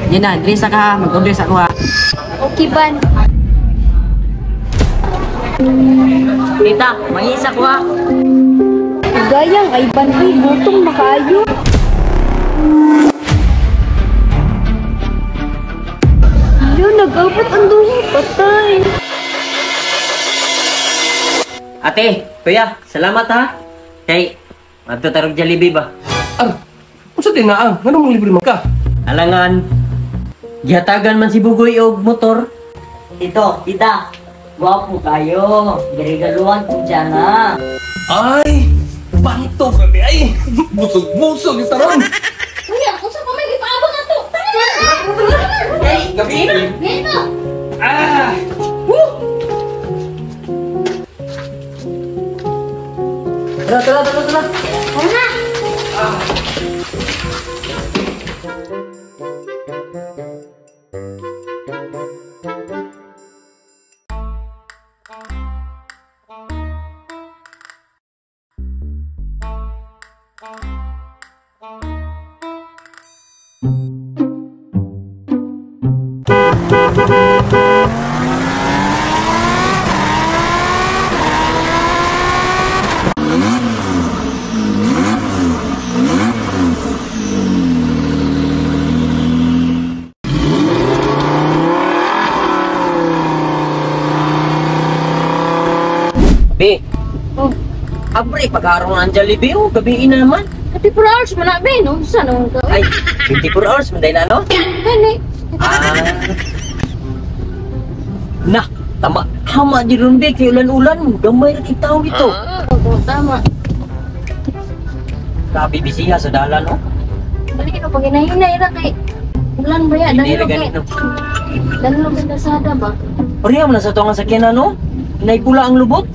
Yan na, diri sa ka ha. Mag-order sa ako ha. Okay, Ban. Tita, mangisa ko ha. Gayang ay Ban, uy, gutom na kaayo. Yo, nag-abot ang duha, patay. Ate, kuya, salamat ha. Kay, madto tarog Jollibee ba? Ar, unsa din naa? Nganong mong libre man ka? Alangan, gihatagan man si Bugoy og motor. Tito, tita, gwapo kayo. Giregaluhan ko dyan ha. Ay, bantog ra di ay. Busog-busog yung taron. Kuya, unsa pa may gipaabot ato? Tara na! Ay, gabi na. Dito! Ah! Woo! Tara, tara, tara, tara. Tara na! Be, Oh, abre, pag-araw ang Jollibee, oh, gabiin na naman. 24 hours man na, be, no? Unsa naman ka? Ay, 24 hours, manday na, no? Gani. Ah. Nah, tama. Tama di ron, be, kay ulan-ulan. Gamay ra kay tao dito. Oo, tama. Grabe, bisiha sa dalan, oh. Balik no, pag hinahinay ra kay ulan ba ya? Hindi Dahil ra kay ganito. dahil kay kalsada ba? Pareha man na sa tuwang sakyanan, no? Naikula ang lubot.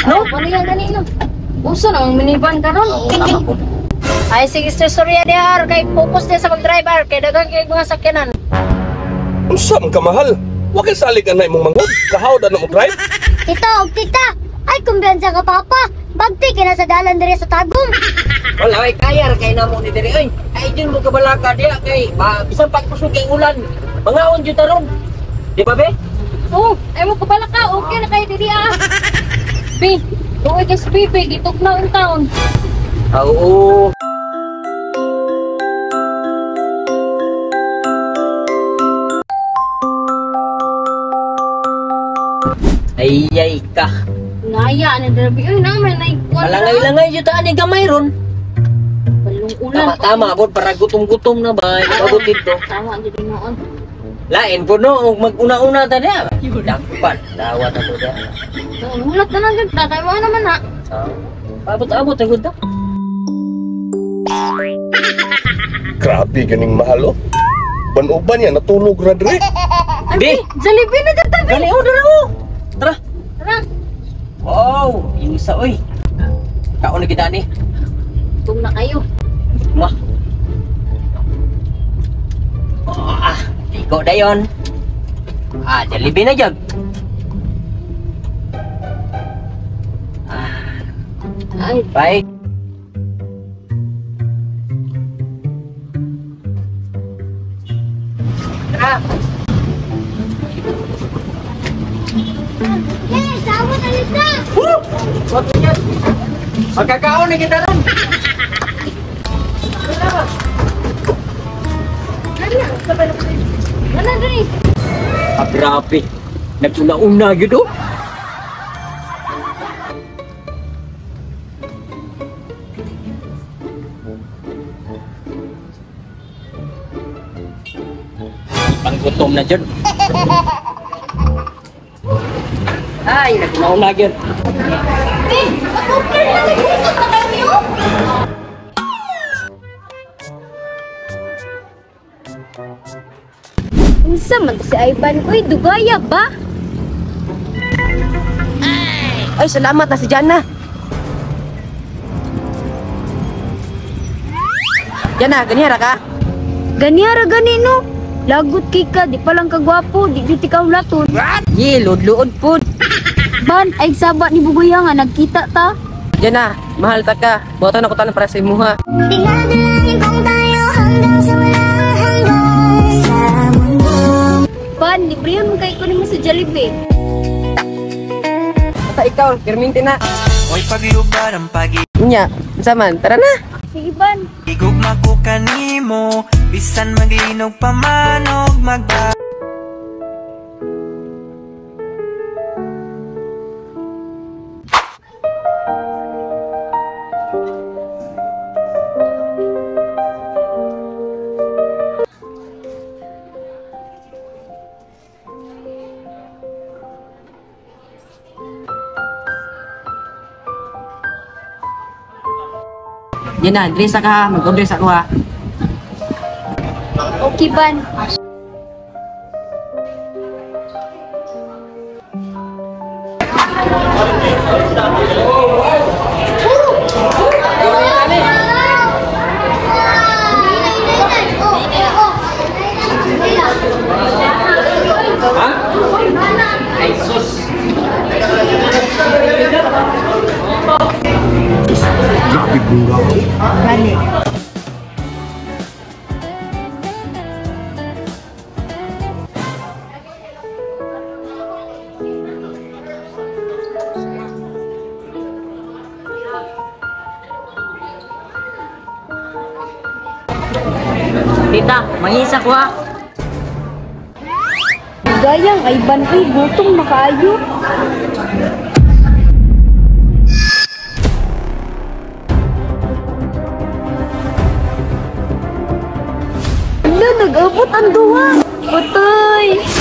No? Pareha gani no. Uso na ang minivan karon. Tama po. Ay sige Sir Surya dihar kay focus niya sa pag-driver kay daghang kay mga sakyanan. Unsa man ka mahal? Wa kay salig anay imong manghod. Kahaw na mo drive. Tito og tita, ay kumbiyansa ka papa. Bagti kina sa dalan diri sa Tagum. Wala, ay kaya ra kay namo ni diri oy. Ay dyan mo kabalaka diya kay ba, bisan pagkusog kay ulan. Mangaon jud taron. Di ba be? Oh, ay mo kabala ka, okay na kay diri ah. B, duoy kay si Bibi, gituknaw in town. Ah, oo. Ay ay ka. Ngaya na diri oy na may naikuan. Malangay-langay jud ta ani gamay ron. Balong ulan. Tama tama bod para gutom-gutom na ba. Abot dito. Tama jud noon. Lain po no, og mag-una-una ta diya. Dakpan, dawat ato diya. Mulat na lang jud ta kay mo naman ha. Abot-abot agud ta. Grabe ganing mahal oh. Uban-uban ya natulog ra diri. Bi, Jollibee na jud ta. Bi. gani oh dara oh. Tara. Tara. Wow, isa oy. Kaon na kita ni. Gutom na kayo. Ma. Ah, ikaw dayon. Ah, Jollibee na jud. Ay, Bye. Tara. Yay, sawat alis na. Woo! Wag na yan. Magkakaon na kita ron. wala diri. Ah, grabe. Naguna-una yun, oh. Panggutom na dyan. Ay, naguna-una yun. Bi, mag-order na kay gutom na kayo. Unsa man to si Ivan uy, dugaya ba? Ay, salamat na si Jana. Jana, ganyan ra ka? Ganihara gani no. Lagot kay ka, di pa lang kagwapo, di jud ikaw laton. Ye, luod-luod po. Ban, ay saba ni Bugoya nga nagkita ta. Jana, mahal ta ka. Buhatan ako tanan para sa imuha. Dinadalangin kong tayo hanggang sa walang hanggan. ikaw, pirminti na. Oy paglubar ang pag-ibig Unya, unsa man, tara na. Sige ban. Gugma ko kanimo bisan maglinog pa man og magba. Yan na, diri sa ka, mag-order sa ako ha. Okay ban. Ay sus. Grabe bunga. Gani. Tita, mangisa ko ha. Gayang ay ban uy, gutom na kaayo. Ala, nag-abot ang duha. Patay.